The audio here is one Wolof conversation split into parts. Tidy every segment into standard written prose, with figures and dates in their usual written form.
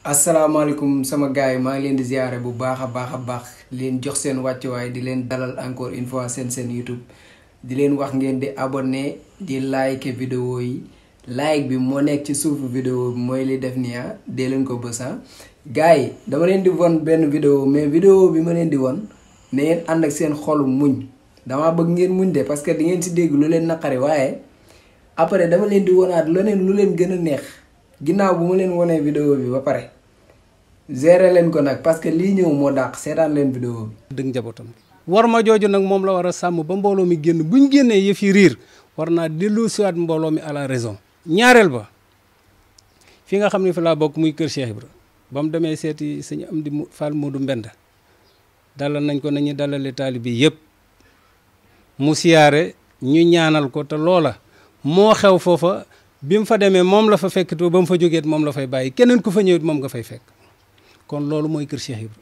asalaamaaleykum sama gars yi maa ngi leen di ziare bu baax a baax leen jox seen wàccuwaay di leen dalal encore une fois seen YouTube di leen wax ngeen di abonné di like vidéo yi like bi moo nekk ci suufu vidéo bi mooy li def nii dee leen ko bës gars yi dama leen di won benn vidéo mais vidéo bi ma leen di won ne ngeen ànd ak seen xolu muñ dama bëgg ngeen muñ de parce que di ngeen si dégg lu leen naqari waaye après dama leen di wonaat leneen lu leen gën a neex ginnaaw bu ma leen wonee vidéo bi ba pare gérer leen ko nag parce que lii ñëw moo dàq seetaan leen vidéo bi. dëgg njabootam war ma jooju nag moom la war a sàmm ba mbooloo mi génn bu ñu génnee yëf yi riir war naa delloosiwaat mbooloo mi à la raison. ñaareel ba fi nga xam ne fi laa bokk muy kër Cheikh Ibra ba mu demee seeti sëñ Amdi Fall Modou Mbenda dalal nañ ko nañu dalale taalibe yëpp mu siyaare ñu ñaanal ko te loola moo xew foofa bi mu fa demee moom la fa fekk te ba mu fa jógeet moom la fay bàyyi keneen ku fa ñëwit moom nga fay fekk. kon loolu mooy kër Cheikh Ibra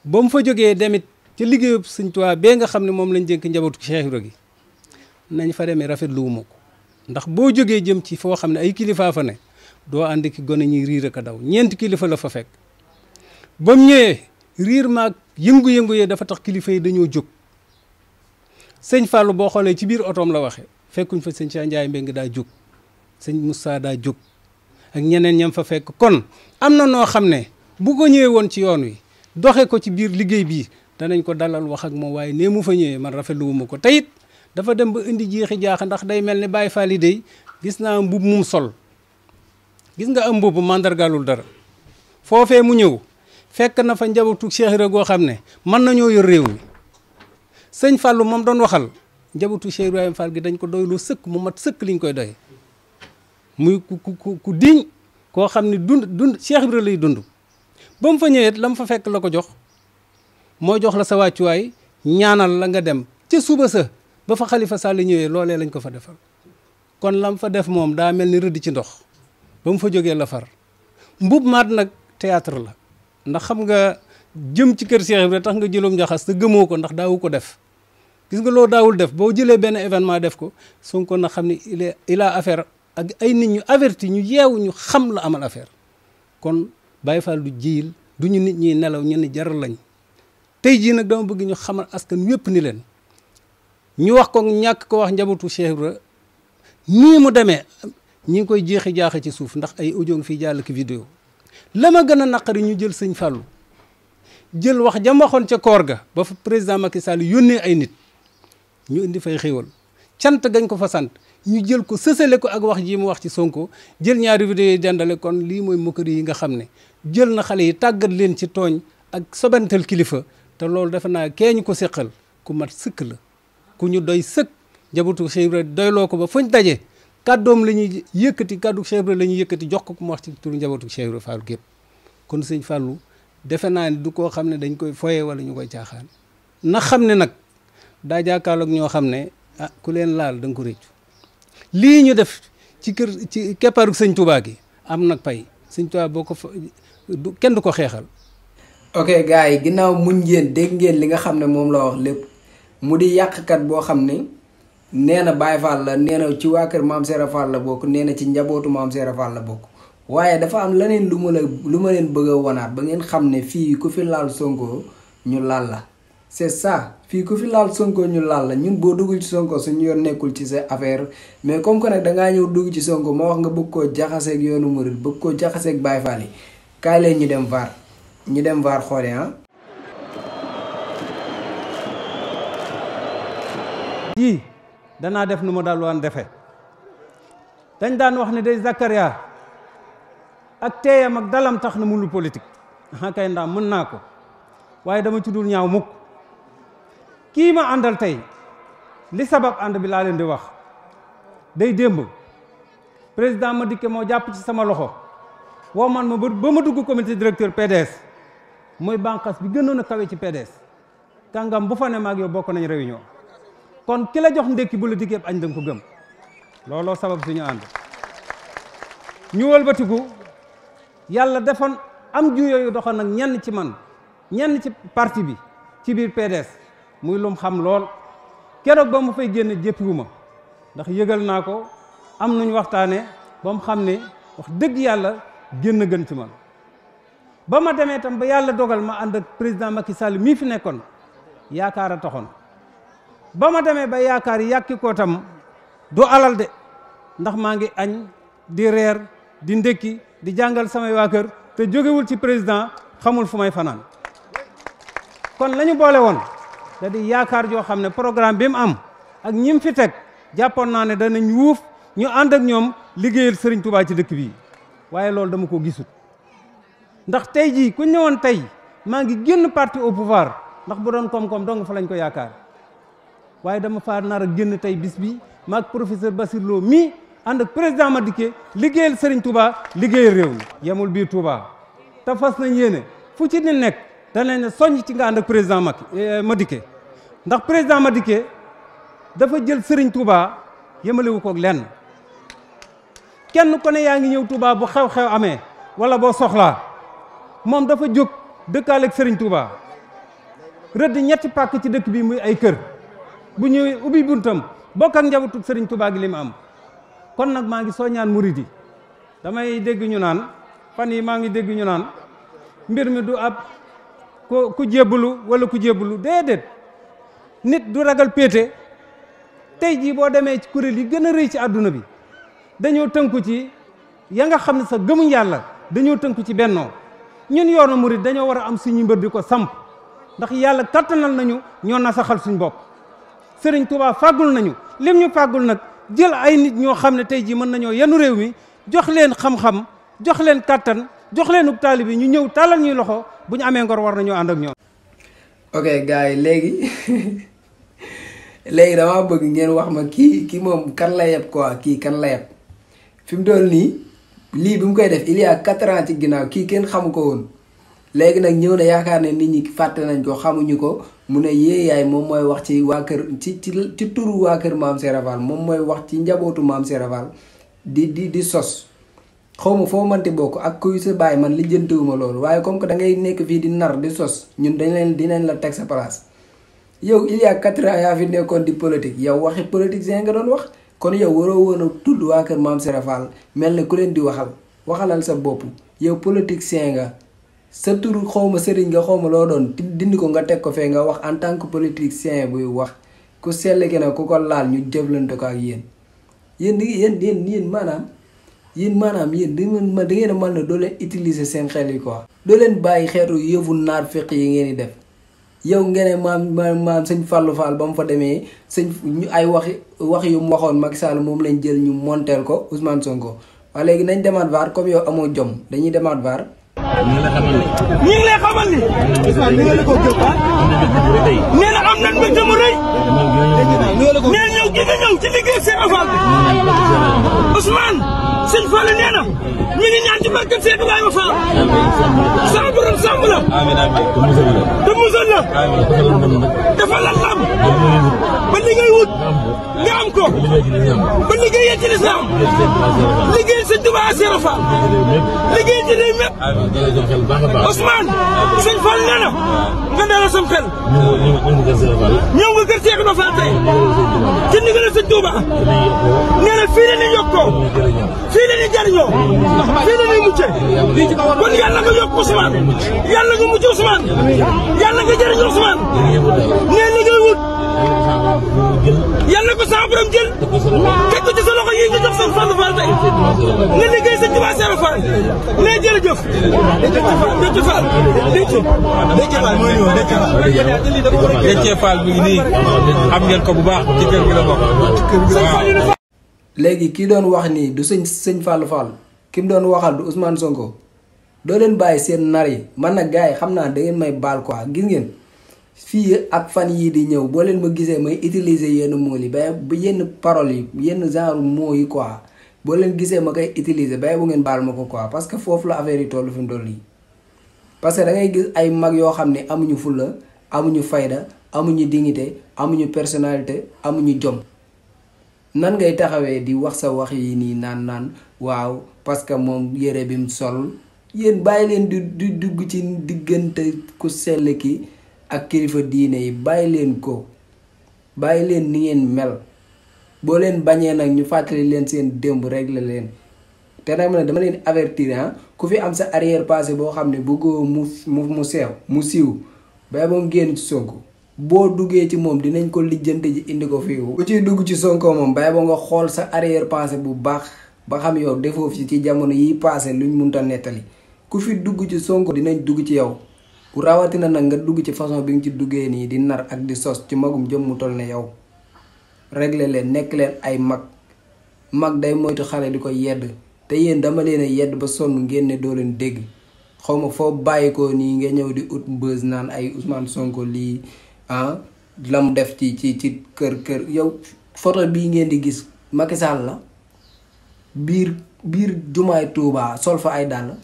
ba mu fa jógee demit ci liggéeyu Sëñ Tuubaa bee nga xam ne moom lañ dénk njabootu Cheikh Ibra gi nañ fa demee rafetlu wu ma ko ndax boo jógee jëm ci foo xam ne ay kilifaa fa ne doo ànd ki gone ñi riir ak a daw ñeenti kilifa la fa fekk ba mu ñëwee riir maag yëngu-yëngu yee dafa tax kilifa yi dañoo jóg sëñ Fallou boo xoolee ci biir otoom la waxee fekkuñ fa sëñ Cheikh Ndiaye Mbengue daa jóg sëñ Moussa daa jóg ak ñeneen ñam fa fekk kon am na noo xam ne bu ko ñëwee woon ci yoon wi doxe ko ci biir liggéey bii danañ ko dalal wax ak moom waaye nee mu fa ñëwee man rafetluwuma ko te it dafa dem ba indi jeexi jaaxa ndax day mel ni Baye Fall yi day gis naa mbub mum sol gis nga am mbubb mandargalul dara foofee mu ñëw fekk na fa njabootu Cheikh Ibra goo xam ne mën nañoo yor réew mi sëñ Fallou moom doon waxal njabootu Cheikh Ibrahima Fall gi dañ ko doy lu sëkk mu mat sëkk liñ koy doy muy ku diñ koo xam ne dund Cheikh Ibra lay dund ba mu fa ñëwee la mu fa fekk la ko jox moo jox la sa wàccuwaay ñaanal la nga dem ca suba sa ba fa Xalifa Sall ñëwee loolee lañ ko fa defal kon lam fa def moom daa mel ni rëdd ci ndox ba mu fa jógee la far mbub maat nag théâtre la ndax xam nga jëm ci kër Cheikh Ibra tax nga jëlum njaxas te gëmoo ko ndax daawu ko def gis nga loo daawul def boo jëlee benn événement def ko Sonko na xam ni il a affaire ak ay nit ñu averti ñu yeewu ñu xam la amal affaire kon Baye Fall du jiyil du ñu nit ñi nelaw ñu ni jaral lañ tey jii nag dama bëgg ñu xamal askan wépp ni leen ñu wax ko ñàkk ko wax njabootu Cheikh Ibra nii mu demee ñi ngi koy jeexi jaaxe ci suuf ndax ay audio ngi fiy jàll ki vidéo la ma gën a naqari ñu jël sëñ Fallou jël wax jam waxoon ca koor ga ba fa président Macky Sall yónnee ay nit ñu indi fay xéewal cant gañ ko fa sant ñu jël ko sësale ko ak wax ji mu wax ci Sonko jël ñaari vidéo yi dendale kon lii mooy mokkari yi nga xam ne jël na xale yi tàggat leen ci tooñ ak sobental kilifa te loolu defe naa kee ñu ko séqal ku mat sëkk la ku ñu doy sëkk njabootu Cheikh Ibra doyloo ko ba fuñ daje kàddoom la ñuy yëkkati kàddu Cheikh Ibra la ñuy yëkkati jox ko ku mu wax ci turu njabootu Cheikh Ibra Fall gépp kon sëñ Fallou defe naa ni du koo xam ne dañ koy foye wala ñu koy caaxaan na xam ne nag daa jàkkaarloog ñoo xam ne ku leen laal da nga ko réccu lii ñu def ci kër ci kepparu sëñ Touba gi am nag pay sëñ Touba boo ko kenn du ko xeexal. ok gars yi ginnaaw muñ ngeen dégg ngeen li nga xam ne moom la wax lépp mu di yàqkat boo xam ne nee na Baye Fall la nee na ci waa kër Maam Serra Fall la bokk nee na ci njabootu Maam Serra Fall la bokk waaye dafa am leneen lu ma leen bëgg a wanaat ba ngeen xam ne fii ku fi laal Sonko ñu laal la. c'est ça fii ku fi laal Sonko ñu laal la ñun boo dugg ci Sonko suñu yoon nekkul ci sa affaire mais comme que nag dangaa ñëw dugg ci Sonko ma wax nga bëgg koo jaxaseeg yoonu murid bëgg koo jaxaseeg Baye Fall yi kaay leen ñu dem vaar xoole yii danaa def nu ma daal waan defe dañ daan wax ne day Zakaria ak teeyam ak dalam tax na mënul politique kay ndaam mën naa ko waaye dama ci dul ñaaw mukk kii ma àndal tey li sabab ànd bi laa leen di wax day démb président Madické moo jàpp ci sama loxo woo man ma ba ma dugg comité directeur PDS mooy bànqaas bi gënoon a kawe ci PDS kàngam bu fa ne maag yow bokk nañ réunion kon ki la jox ndékki bu la diggee ab añ danga ko gëm looloo sabab suñu ànd ñu wëlbatiku yàlla defoon am ju yooyu doxoon nag ñenn ci man ñenn ci parti bi ci biir PDS muy lum xam lool keroog ba mu fay génne jéppiwu ma ndax yëgal naa ko am nuñ waxtaane ba mu xam ne wax dëgg yàlla génn gën ci man ba ma demee tam ba yàlla dogal ma ànd ak président Macky Sall mii fi nekkoon yaakaar a taxoon ba ma demee ba yaakaar yàkki ko tam du alal de ndax maa ngi añ di reer di ndékki di jàngal samay waa kër te jógewul ci président xamul fu may fanaan kon la ñu boole woon da di yaakaar joo xam ne programme bi mu am ak ñim fi teg jàppoon naa ne danañ wuuf ñu ànd ak ñoom liggéeyal Serigne Touba ci dëkk bii waaye loolu dama ko gisut ndax tey jii ku ñëwoon tey maa ngi génn parti au pouvoir ndax bu doon koom-koom dong fa lañ ko yaakaar waaye dama faa nar a génn tey bis bi maag professeur Bassirou Lo mii ànd ak président Madické liggéeyal Serigne Touba liggéeyal réew mi yemul biir Touba te fas nañ yéene fu ci ni nekk danañ ne soññ ci nga ànd ak président Madické ndax président Madické dafa jël Serigne Touba yemalewu koog lenn kenn ku ne yaa ngi ñëw Touba bu xew-xew amee wala boo soxlaa moom dafa jóg dëkkaale ak Serigne Touba rëdd ñetti pàkk ci dëkk bi muy ay kër bu ñëwee ubbi buntam bokk ak njabootu Serigne Touba gi li mu am kon nag maa ngi soññaan murid yi damay dégg ñu naan fan yi maa ngi dégg ñu naan mbir mi du ab ku jébbalu wala ku jébbalu déedéet nit du ragal péete tey jii boo demee ci kuréel yi gën a rëy ci àdduna bi dañoo tënku ci ya nga xam ne sax gëmuñ yàlla dañoo tënku ci bennoo ñun yoonu murid dañoo war a am suñu mbër di ko samp ndax yàlla kattanal nañu ñoo nasaxal suñ bopp Serigne Touba fàggul nañu lim ñu fàggul nag jël ay nit ñoo xam ne tey jii mën nañoo yenu réew mi jox leen xam-xam jox leen kattan jox leen ub taalibe ñu ñëw tàllal ñuy loxo bu ñu amee ngor war nañoo ànd ak ñoom. ok gars yi léegi dama bëgg ngeen wax ma kii moom kan la yeb quoi kii kan la yeb fi mu doon nii lii bi mu koy def il y a 4 ans ci ginnaaw kii kenn xamu ko woon léegi nag ñëw na yaakaar ne nit ñi fàtte nañ ko xamuñu ko mu ne yaay moom mooy wax ci waa kër ci turu waa kër maam Serap Fall moom mooy wax ci njabootu maam Serap Fall di sos xaw ma foo mënti bokk ak kuy sa bàyyi man lijjantiwuma loolu waaye comme que da ngay nekk fii di nar di sos ñun dinañ la teg sa place yow il y a 4 ans yaa fi nekkoon di politique yow waxi politicien nga doon wax kon yow waroo woon a tudd waa kër maam Serap Fall mel ne ku leen di waxalal sa bopp yow politicien nga sa tur xaw ma sëriñ nga xaw ma loo doon dindi ko nga teg ko fee nga wax en tant que politicien buy wax ku sell ki nag ku ko laal ñu jëflante ko ak yéen maanaam yéen da ngeen a mën na doo leen utiliser seen xel yi quoi. doo leen bàyyi xeetu yëfu naar fekk yi ngeen di def yow ngeen maam sëñ Fallou Fall ba mu fa demee ñu ay wax yu mu waxoon Macky Sall moom lañ jël ñu monteel ko Ousmane Sonko waaye léegi nañ demaat VAR comme yow amoo jom dañuy demaat VAR. ñu ngi lay xamal ni. nee na am nañ mbégte mu rëy. nee ñëw gi nga ñëw ci liggéey Cheikh Fall bi. Ousmane sëñ Fall nee na mi ngi ñaan ci barke Cheikh Ibrahima Fall. sama borom sàmm la. te musal la. dafa la xam. ba li ngay wut nga am ko. ba liggéeyee ci lislaam. liggéey sëñ Tuubaa Cheikh Fall. liggéey ci réew mépp. Ousmane sëñ Fall nee na nga dalal sam xel. ñëw nga kër Cheikh Ibra Fall tey ci ndigal sëñ Touba nee na fii la ñuy yokkoo fii la ñuy jariñoo fii la ñuy mucce kon yàlla nga yokk Ousmane yàlla nga mucc Ousmane yàlla nga jariñ Ousmane nee na ngay wut yàlla ko sa borom jël teg ko ci sa loxo yi nga jox sëñ Fall Fall tey nga liggéey sëñ Touba Cheikh Fall nee jërëjëf Déthié Fall Déthié Fall bi ngi nii am ngeen ko bu baax ci kër gi la bokk. léegi kii doon wax nii du sëñ Fallou Fall ki mu doon waxal du Ousmane Sonko doo leen bàyyi seen nar yi man nag gars yi xam naa da ngeen may baal quoi gis ngeen fii ak fan yii di ñëw boo leen ma gisee may utiliser yenn mots yi ba yenn paroles yi yenn genre mots yi quoi boo leen gisee ma koy utiliser ba bu ngeen baal ma ko quoi parce que foofu la affaire yi toll fi mu toll nii parce que da ngay gis ay mag yoo xam ne amuñu fulla amuñu fayda amuñu dignité amuñu personnalité amuñu jom nan ngay taxawee di wax sa wax yi nii naan waaw parce que moom yére bi mu sol yéen bàyyi leen di dugg ci diggante ku sell ki ak kilifa diine yi bàyyi leen ko bàyyi leen ni ngeen mel boo leen bañee nag ñu fàttali leen seen démb rek la leen te nag ma ne dama leen avertir ku fi am sa arrière passé boo xam ne bëggoo mu seew mu siiw ba ba mu génn ci Sonko boo duggee ci moom dinañ ko lijjante ji indi ko fii ku ciy dugg ci Sonko moom bay ba nga xool sa arrière passé bu baax ba xam yow defoo fi ci jamono yi passé luñ munta nettali ku fi dugg ci Sonko dinañ dugg ci yow ku rawatina nag nga dugg ci façon bi nga ci duggee nii di nar ak di sos ci magum jëm mu toll ne yow réglé leen nekk leen ay mag day moytu xale di ko yedd te yéen dama leen a yedd ba sonn ngeen ne doo leen dégg xawma foo bàyyi ko nii nga ñëw di ut buzz naan ay Ousmane Sonko lii la mu def ci kër yow photo bii ngeen di gis Macky Sall la biir jumaay Touba sol fa ay dàll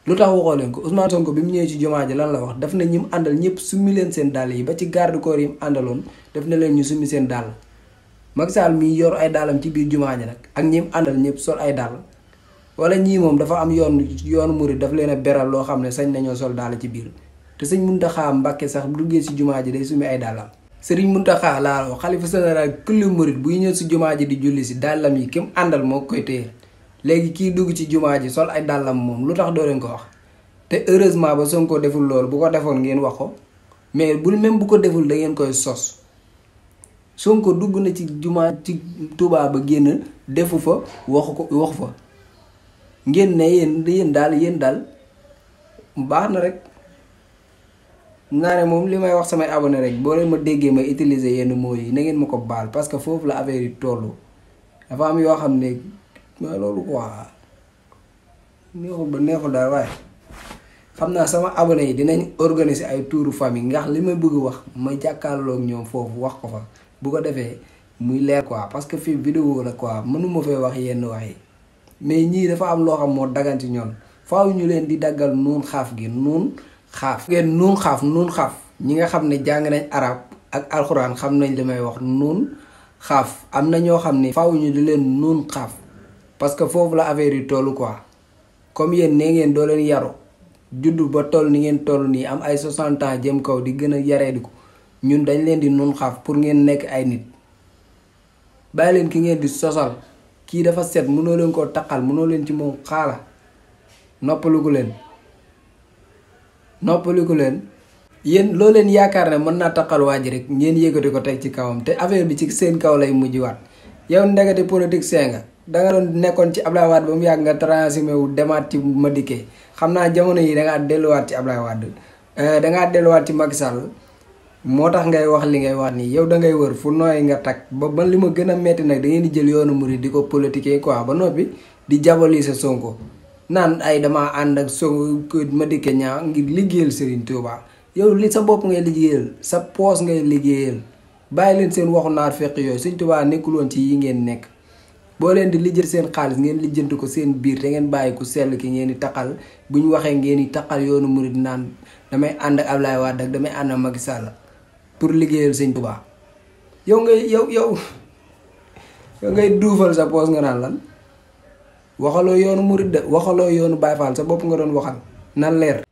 lu tax waxoo leen ko Ousmane Sonko bi mu ñëwee ci jumaa ji lan la wax daf na ñi mu àndal ñëpp summi leen seen dàll yi ba ci garde corps yi mu àndaloon daf na leen ñu summi seen dàll Macky Sall mi yor ay dàllam ci biir jumaa ji nag ak ñi mu àndal ñëpp sol ay dàll wala ñii moom dafa am yoonu murid daf leen a beral loo xam ne sañ nañoo sol dàll ci biir te sëñ Mountakha Mbacké sax bu duggee ci jumaa ji day summi ay dàllam sëriñ Mountakha laa wax xalifa général kulli murid buy ñëw ci jumaa ji di julli si dàllam yi kim àndal moo koy téye léegi kii dugg ci jumaa ji sol ay dàllam moom lu tax doo leen ko wax te heureusement ba Sonko deful loolu bu ko defoon ngeen wax ko mais bu ko deful da ngeen koy sos Sonko dugg na ci jumaa ci Touba ba génn defu fa waxu fa ngeen ne yéen daal baax na rek naa ne moom li may wax samay abonné rek boo leen ma déggee ma utiliser yenn mots yi na ngeen ma ko baal parce que foofu la affaire yi tollu dafa am yoo xam ne loolu quoi neexul ba neexul daal waaye xam naa sama abonné yi dinañ organiser ay touru famille ndax li may bëgg wax ma jàkkaarloo ak ñoom foofu wax ko fa bu ko defee muy leer quoi parce que fii vidéo la quoi mënuma fee wax yenn wax yi mais ñii dafa am loo xam moo dagan ci ñoom faaw ñu leen di daggal nuun xaaf gi nuun xaaf ñi nga xam ne jàng nañ arab ak alxuraan xam nañ li may wax nuun xaaf am na ñoo xam ne faaw ñu di leen nuun xaaf parce que foofu la affaire yi tollu quoi comme yéen nee ngeen doo leen yaru juddu ba toll ni ngeen toll nii am ay 60 ans jëm kaw di gën a yaree di ko ñun dañ leen di nuun xaaf pour ngeen nekk ay nit bàyyi leen ki ngeen di sosal kii dafa set mënoo leen koo taqal mënoo leen ci moom xaala noppaliku leen yéen loo leen yaakaar ne mën naa taqal waa ji rek ngeen yëkkati ko teg ci kawam te affaire bi ci seen kaw lay mujj waat yow ndekete politicien nga danga doon nekkoon ci Ablaye Wade ba mu yàgg nga transhumé wu demaat ci Madické xam naa jamono yi dangaa delluwaat ci Ablaye Wade dangaa delluwaat ci Macky Sall moo tax ngay wax li ngay wax nii yow dangay wër fu nooy nga takk ba li ma gën a metti nag da ngeen di jël yoonu murid di ko politiquer quoi ba noppi di diaboliser Sonko naan ay dama ànd ak Sonko Madické Niang ngir liggéeyal Serigne Touba yow li sa bopp ngay liggéeyal sa poos ngay liggéeyal bàyyi leen seen waxu naar fekk yooyu Serigne Touba nekkul woon ci yi ngeen nekk boo leen di lijjanti seen xaalis ngeen lijjanti ko seen biir te ngeen bàyyi ku sell ki ngeen di taqal bu ñu waxee ngeen di taqal yoonu murid naan damay ànd ak Ablaye Wade ak damay ànd ak Macky Sall pour liggéeyal Serigne Touba yow ngay duufal sa poos nga naan lan waxaloo yoonu murid de waxaloo yoonu Baye Fall sa bopp nga doon waxal nan leer